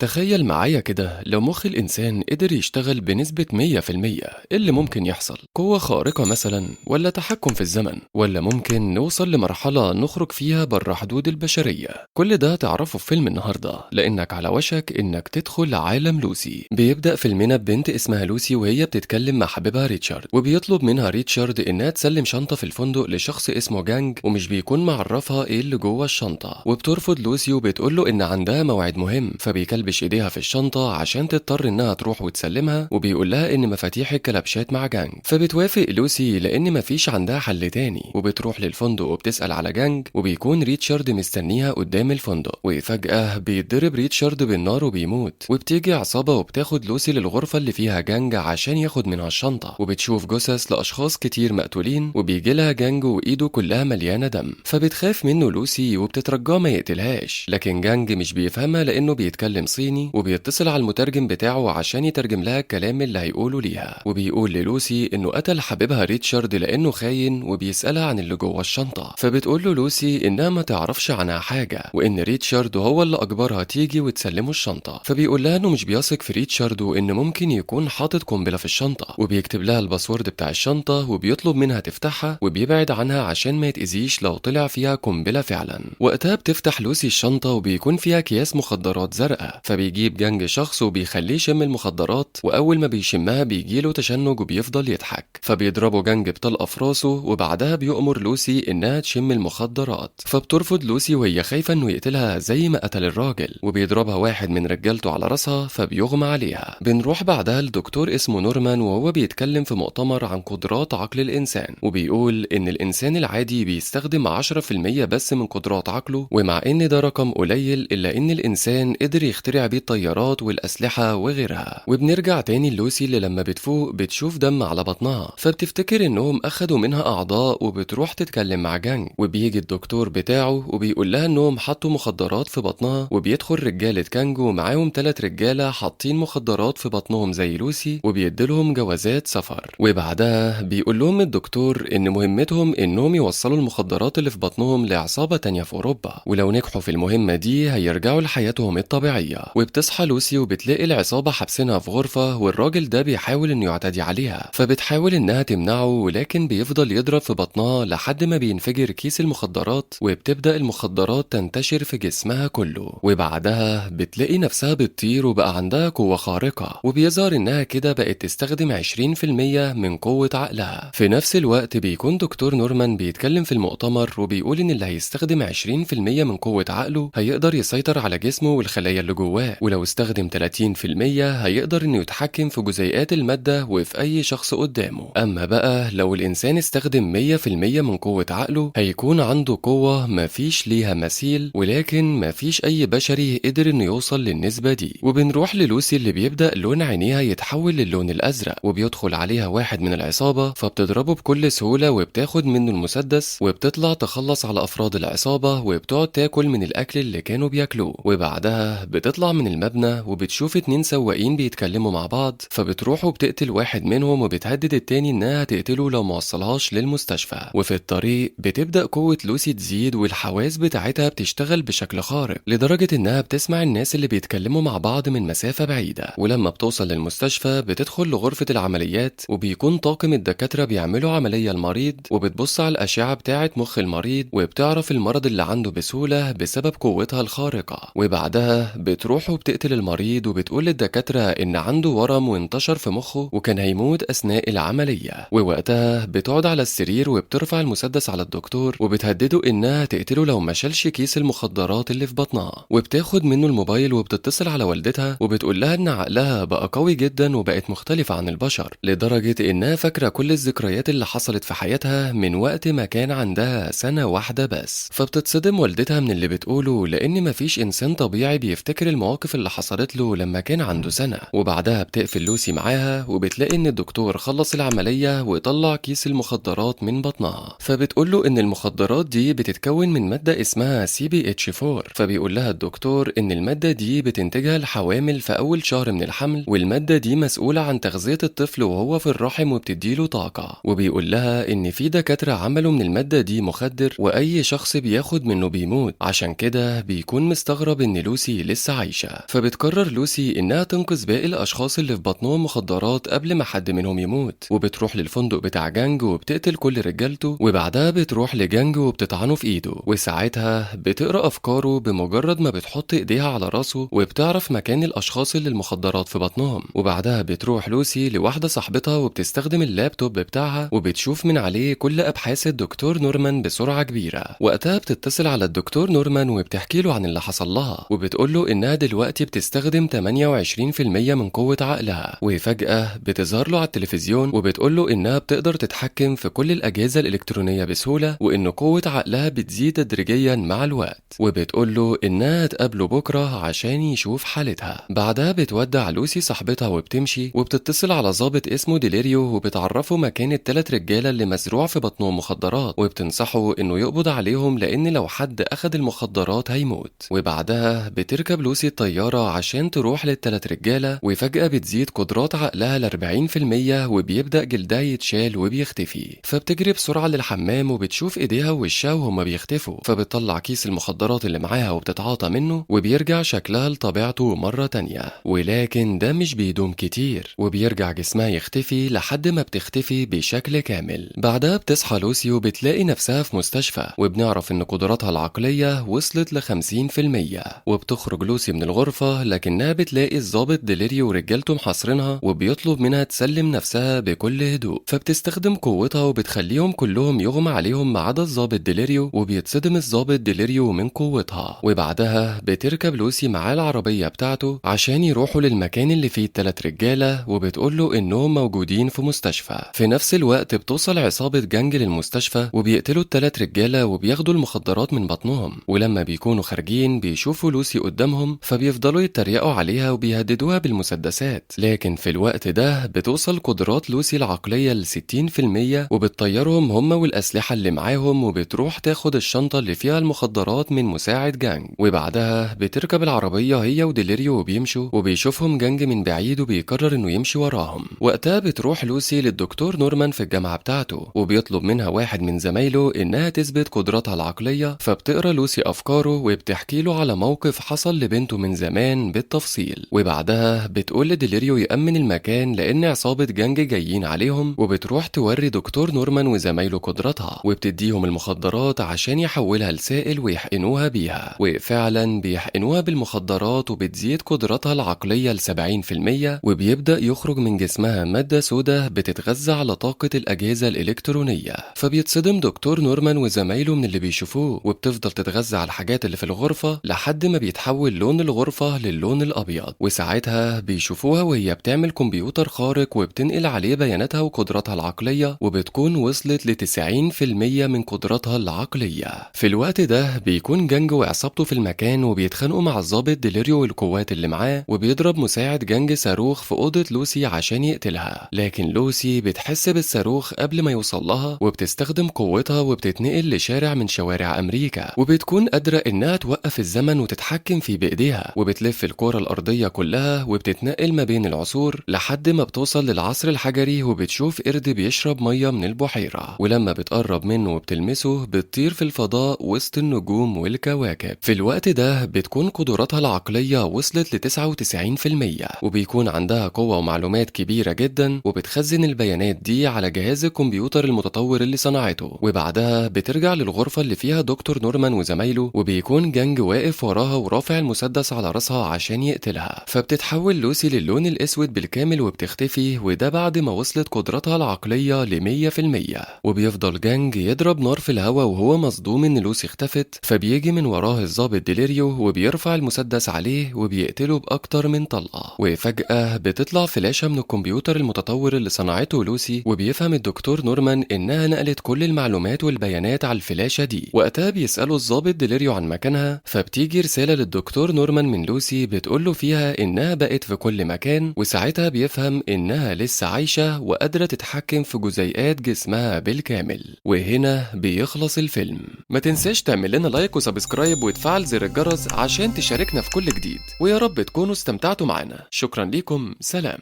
تخيل معايا كده لو مخ الإنسان قدر يشتغل بنسبة 100%، إيه اللي ممكن يحصل؟ قوة خارقة مثلا، ولا تحكم في الزمن، ولا ممكن نوصل لمرحلة نخرج فيها بره حدود البشرية؟ كل ده تعرفه في فيلم النهاردة، لأنك على وشك إنك تدخل عالم لوسي. بيبدأ فيلمنا ببنت اسمها لوسي وهي بتتكلم مع حبيبها ريتشارد، وبيطلب منها ريتشارد إنها تسلم شنطة في الفندق لشخص اسمه جانج، ومش بيكون معرفها إيه اللي جوه الشنطة. وبترفض لوسي وبتقوله إن عندها موعد مهم، فبيكلبش ايديها في الشنطة عشان تضطر انها تروح وتسلمها، وبيقول لها ان مفاتيح الكلبشات مع جانج. فبتوافق لوسي لان مفيش عندها حل تاني، وبتروح للفندق وبتسأل على جانج، وبيكون ريتشارد مستنيها قدام الفندق. وفجأة بيتضرب ريتشارد بالنار وبيموت، وبتيجي عصابة وبتاخد لوسي للغرفة اللي فيها جانج عشان ياخد منها الشنطة، وبتشوف جثث لأشخاص كتير مقتولين، وبيجي لها جانج وايده كلها مليانة دم، فبتخاف منه لوسي وبتترجاه ما يقتلهاش، لكن جانج مش بيفهمها لانه بيتكلم صيني، وبيتصل على المترجم بتاعه عشان يترجم لها الكلام اللي هيقوله ليها. وبيقول للوسي انه قتل حبيبها ريتشارد لانه خاين، وبيسألها عن اللي جوه الشنطة، فبتقول له لوسي انها ما تعرفش عنها حاجة، وان ريتشارد هو اللي اجبرها تيجي وتسلمه الشنطة. فبيقول لها انه مش بيثق في ريتشارد وان ممكن يكون حاطط قنبلة في الشنطة، وبيكتب لها ال password بتاع الشنطة وبيطلب منها تفتحها، وبيبعد عنها عشان ما يتأذيش لو طلع فيها قنبلة فعلا. وقتها بتفتح لوسي الشنطة وبيكون فيها اكياس مخدرات زرقاء، فبيجيب جانج شخص وبيخليه يشم المخدرات، واول ما بيشمها بيجيله تشنج وبيفضل يضحك، فبيضربه جانج بطلقه في راسه، وبعدها بيؤمر لوسي انها تشم المخدرات، فبترفض لوسي وهي خايفه انه يقتلها زي ما قتل الراجل، وبيضربها واحد من رجالته على راسها فبيغمى عليها. بنروح بعدها لدكتور اسمه نورمان، وهو بيتكلم في مؤتمر عن قدرات عقل الانسان، وبيقول ان الانسان العادي بيستخدم 10% بس من قدرات عقله، ومع ان ده رقم قليل الا ان الانسان قدر يخترع بيه الطيارات والأسلحة وغيرها. وبنرجع تاني للوسي اللي لما بتفوق بتشوف دم على بطنها، فبتفتكر انهم اخدوا منها اعضاء، وبتروح تتكلم مع جانج، وبيجي الدكتور بتاعه وبيقول لها انهم حطوا مخدرات في بطنها، وبيدخل رجالة كانج ومعاهم 3 رجالة حاطين مخدرات في بطنهم زي لوسي، وبيديلهم جوازات سفر. وبعدها بيقول لهم الدكتور ان مهمتهم انهم يوصلوا المخدرات اللي في بطنهم لعصابة تانية في اوروبا، ولو نجحوا في المهمة دي هيرجعوا لحياتهم الطبيعية. وبتصحى لوسي وبتلاقي العصابة حابسينها في غرفة، والراجل ده بيحاول انه يعتدي عليها، فبتحاول انها تمنعه، ولكن بيفضل يضرب في بطنها لحد ما بينفجر كيس المخدرات، وبتبدأ المخدرات تنتشر في جسمها كله. وبعدها بتلاقي نفسها بتطير وبقى عندها قوة خارقة، وبيظهر انها كده بقت تستخدم 20% من قوة عقلها. في نفس الوقت بيكون دكتور نورمان بيتكلم في المؤتمر وبيقول ان اللي هيستخدم 20% من قوة عقله هيقدر يسيطر على جسمه والخلايا اللي جواه، ولو استخدم 30% هيقدر انه يتحكم في جزيئات المادة وفي اي شخص قدامه. اما بقى لو الانسان استخدم 100% من قوة عقله هيكون عنده قوة مفيش ليها مثيل، ولكن مفيش اي بشري قدر انه يوصل للنسبة دي. وبنروح للوسي اللي بيبدأ لون عينيها يتحول للون الازرق، وبيدخل عليها واحد من العصابة فبتضربه بكل سهولة وبتاخد منه المسدس، وبتطلع تخلص على افراد العصابة، وبتقعد تاكل من الاكل اللي كانوا بياكلوه. وبعدها بتطلع من المبنى وبتشوف 2 سواقين بيتكلموا مع بعض، فبتروح وبتقتل واحد منهم وبتهدد التاني انها تقتله لو موصلهاش للمستشفى. وفي الطريق بتبدأ قوة لوسي تزيد والحواس بتاعتها بتشتغل بشكل خارق، لدرجة انها بتسمع الناس اللي بيتكلموا مع بعض من مسافة بعيدة. ولما بتوصل للمستشفى بتدخل لغرفة العمليات، وبيكون طاقم الدكاترة بيعملوا عملية المريض، وبتبص على الأشعة بتاعة مخ المريض وبتعرف المرض اللي عنده بسهولة بسبب قوتها الخارقة. وبعدها بتروح وبتقتل المريض وبتقول للدكاترة إن عنده ورم وانتشر في مخه وكان هيموت أثناء العملية. ووقتها بتقعد على السرير وبترفع المسدس على الدكتور وبتهدده إنها تقتله لو ما شالش كيس المخدرات اللي في بطنها، وبتاخد منه الموبايل وبتتصل على والدتها وبتقول لها إن عقلها بقى قوي جدا وبقت مختلفة عن البشر، لدرجة إنها فاكرة كل الذكريات اللي حصلت في حياتها من وقت ما كان عندها سنة واحدة بس. فبتتصدم والدتها من اللي بتقوله، لأن مفيش إنسان طبيعي بيفتكر المواقف اللي حصلت له لما كان عنده سنة. وبعدها بتقفل لوسي معاها وبتلاقي إن الدكتور خلص العملية وطلع كيس المخدرات من بطنها، فبتقول له إن المخدرات دي بتتكون من مادة اسمها CBH4، فبيقول لها الدكتور إن المادة دي بتنتجها الحوامل في أول شهر من الحمل، والمادة دي مسؤولة عن تغذية الطفل وهو في الرحم وبتديله طاقة. وبيقول لها إن في دكاترة عملوا من المادة دي مخدر وأي شخص بياخد منه بيموت، عشان كده بيكون مستغرب إن لوسي لسه عايشة. عايشة. فبتقرر لوسي إنها تنقذ باقي الأشخاص اللي في بطنهم مخدرات قبل ما حد منهم يموت، وبتروح للفندق بتاع جانج وبتقتل كل رجالته، وبعدها بتروح لجانج وبتطعنه في إيده، وساعتها بتقرأ أفكاره بمجرد ما بتحط إيديها على راسه وبتعرف مكان الأشخاص اللي المخدرات في بطنهم. وبعدها بتروح لوسي لواحدة صاحبتها وبتستخدم اللابتوب بتاعها وبتشوف من عليه كل أبحاث الدكتور نورمان بسرعة كبيرة. وقتها بتتصل على الدكتور نورمان وبتحكي له عن اللي حصل لها، وبتقول له إنها دلوقتي بتستخدم 28% من قوة عقلها. وفجأة بتظهر له على التلفزيون وبتقول له إنها بتقدر تتحكم في كل الأجهزة الإلكترونية بسهولة، وإن قوة عقلها بتزيد تدريجيا مع الوقت، وبتقول له إنها تقابله بكرة عشان يشوف حالتها. بعدها بتودع لوسي صاحبتها وبتمشي، وبتتصل على ضابط اسمه ديليريو وبتعرفه مكان الثلاث رجالة اللي مزروع في بطنهم مخدرات، وبتنصحه إنه يقبض عليهم لأن لو حد أخد المخدرات هيموت. وبعدها بتركب لوسي الطيارة عشان تروح للثلاث رجالة، وفجأة بتزيد قدرات عقلها ل 40% وبيبدأ جلدها يتشال وبيختفي. فبتجري بسرعة للحمام وبتشوف إيديها ووشها وهما بيختفوا، فبتطلع كيس المخدرات اللي معاها وبتتعاطى منه، وبيرجع شكلها لطبيعته مرة تانية. ولكن ده مش بيدوم كتير، وبيرجع جسمها يختفي لحد ما بتختفي بشكل كامل. بعدها بتصحى لوسي وبتلاقي نفسها في مستشفى، وبنعرف إن قدراتها العقلية وصلت ل 50%. وبتخرج لوسي من الغرفة لكنها بتلاقي الضابط ديليريو ورجالته محاصرينها، وبيطلب منها تسلم نفسها بكل هدوء. فبتستخدم قوتها وبتخليهم كلهم يغمى عليهم ما عدا الضابط ديليريو، وبيتصدم الضابط ديليريو من قوتها. وبعدها بتركب لوسي معاه العربية بتاعته عشان يروحوا للمكان اللي فيه الثلاث رجالة، وبتقول له إنهم موجودين في مستشفى. في نفس الوقت بتوصل عصابة جانج للمستشفى وبيقتلوا الثلاث رجالة وبياخدوا المخدرات من بطنهم. ولما بيكونوا خارجين بيشوفوا لوسي قدامهم، فبيفضلوا يتريقوا عليها وبيهددوها بالمسدسات. لكن في الوقت ده بتوصل قدرات لوسي العقلية ل 60% وبتطيرهم هم والأسلحة اللي معاهم، وبتروح تاخد الشنطة اللي فيها المخدرات من مساعد جانج. وبعدها بتركب العربية هي وديليريو وبيمشوا، وبيشوفهم جانج من بعيد وبيقرر انه يمشي وراهم. وقتها بتروح لوسي للدكتور نورمان في الجامعة بتاعته، وبيطلب منها واحد من زمايله انها تثبت قدراتها العقلية. فبتقرا لوسي افكاره وبتحكي له على موقف حصل لبنته من زمان بالتفصيل. وبعدها بتقول لديليريو يأمن المكان لان عصابة جانج جايين عليهم، وبتروح توري دكتور نورمان وزمايله قدراتها، وبتديهم المخدرات عشان يحولها لسائل ويحقنوها بيها. وفعلا بيحقنوها بالمخدرات وبتزيد قدراتها العقلية ل 70%، وبيبدأ يخرج من جسمها مادة سوداء بتتغذى على طاقة الأجهزة الإلكترونية. فبيتصدم دكتور نورمان وزمايله من اللي بيشوفوه، وبتفضل تتغذى على الحاجات اللي في الغرفة لحد ما بيتحول لون الغرفة للون الأبيض. وساعتها بيشوفوها وهي بتعمل كمبيوتر خارق وبتنقل عليه بياناتها وقدراتها العقلية، وبتكون وصلت ل 90% من قدراتها العقلية. في الوقت ده بيكون جانج وعصابته في المكان وبيتخانقوا مع الضابط ديليريو والقوات اللي معاه، وبيضرب مساعد جانج صاروخ في أوضة لوسي عشان يقتلها. لكن لوسي بتحس بالصاروخ قبل ما يوصل لها، وبتستخدم قوتها وبتتنقل لشارع من شوارع أمريكا، وبتكون قادرة إنها توقف الزمن وتتحكم فيه بإيديها، وبتلف الكرة الأرضية كلها وبتتنقل ما بين العصور لحد ما بتوصل للعصر الحجري، وبتشوف قرد بيشرب مية من البحيرة، ولما بتقرب منه وبتلمسه بتطير في الفضاء وسط النجوم والكواكب. في الوقت ده بتكون قدراتها العقلية وصلت ل 99%، وبيكون عندها قوة ومعلومات كبيرة جدا، وبتخزن البيانات دي على جهاز الكمبيوتر المتطور اللي صنعته. وبعدها بترجع للغرفة اللي فيها دكتور نورمان وزمايله، وبيكون جانج واقف وراها ورافع المسدس على راسها عشان يقتلها. فبتتحول لوسي للون الأسود بالكامل وبتختفي، وده بعد ما وصلت قدرتها العقلية ل 100%. وبيفضل جانج يضرب نار في الهواء وهو مصدوم إن لوسي اختفت، فبيجي من وراه الضابط ديليريو وبيرفع المسدس عليه وبيقتله بأكتر من طلقة. وفجأة بتطلع فلاشة من الكمبيوتر المتطور اللي صنعته لوسي، وبيفهم الدكتور نورمان إنها نقلت كل المعلومات والبيانات على الفلاشة دي. وقتها بيسأله الضابط ديليريو عن مكانها، فبتيجي رسالة للدكتور نورمان من لوسي بتقوله فيها إنها بقت في كل مكان، وساعتها بيفهم إنها لسه عايشة وقادرة تتحكم في جزيئات جسمها بالكامل. وهنا بيخلص الفيلم. ما تنساش تعمل لنا like و subscribe وتفعل زر الجرس عشان تشاركنا في كل جديد، ويا رب تكونوا استمتعتوا معنا. شكرا لكم، سلام.